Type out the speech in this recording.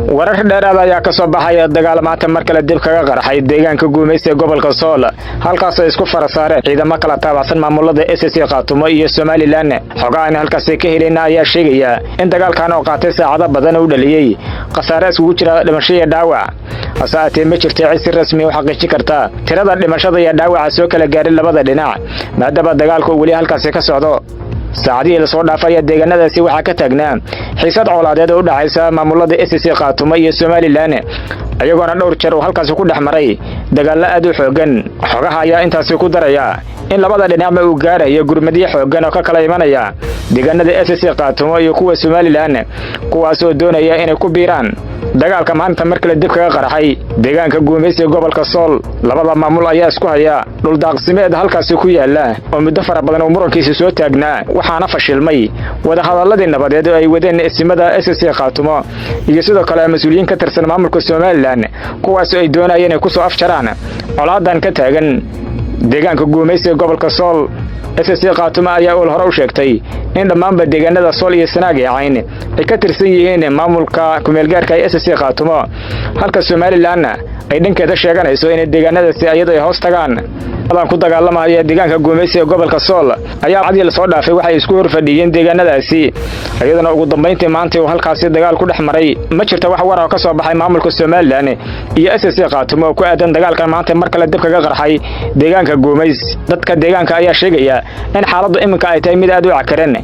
Warar dheeraad ayaa ka soo baxaya dagaal maanta mar kale dib kaga qarxay deegaanka Guumaysi ee gobolka Sool, halkaasoo isku fara saareen ciidamo kala taabacsan maamulada SSC Khaatumo iyo Somaliland. Xogaha aan halkaasi ka helayna ayaa sheegaya in dagaalkan oo qaatay saacado badan uu dhaliyey khasaare iskugu jira dhimasho iyo dhaawac. Hase aatee, ma jirta cid si rasmi u xaqiijin karta tirada dhimashada iyo dhaawaca soo kala gaaray labada dhinac, maadaama dagaalku weli halkaasi ka socdo. Saacadihii lasoo dhaafay ayaa deegaanadaasi waxaa ka taagnaa xiisad colaadeed oo u dhaxaysa maamulada SSC Khaatumo iyo Somaliland, iyagoona dhowr jeer uu halkaasi ku dhex maray dagaallo aad u xooggan. Xogaha ayaa intaasi ku daraya in labada dhinacba uu gaarayo gurmadyo xooggan oo ka kala imanaya deegaanada SSC Khaatumo iyo kuwa Somaliland, kuwaasoo doonaya inay ku biiraan dagaalka maanta mar kale dib kaga qarxay deegaanka Guumaysiga gobolka Sool. Labada maamul ayaa isku haya dhuldaaqsimeed halkaasi ku yaala oo muddo fara badan uu murankiisa soo taagnaa, waxaana fashilmay wadahadalladii nabadeed oo ay wadeen isimada SSC Khaatumo iyo sidoo kale mas-uuliyiin ka tirsan maamulka Somaliland, kuwaasoo ay doonayeen inay ku soo afjaraan colaadan ka taagan deegaanka Guumaysiga gobolka Sool. SSC Khaatumo ayaa uul hore u sheegtay in dhammaanba deegaanada Sool iyo Sanaag ee Cayn ay ka tirsan yihiin maamulka kumeelgaarka ee SSC Khaatumo, halka Somalilandna ay dhankeeda sheeganayso inay deegaanadaasi iyadu ay hoos tagaan. Adan ku dagaalamaya deegaanka Guumaysiga gobolka Sool ayaa cadii lasoo dhaafay waxay isku horfadhiyeen deegaanadaasi, iyaduna ugu dambayntii maanta uu halkaasi dagaal ku dhex maray. Ma jirta wax war oo ka soo baxay maamulka Somaliland iyo SSC Khaatumo oo ku aadan dagaalkan maanta mar kale dib kaga qarxay deegaanka Guumays. Dadka deegaanka ayaa sheegaya in xaaladdu iminka ay tahay mid aad u cakaran.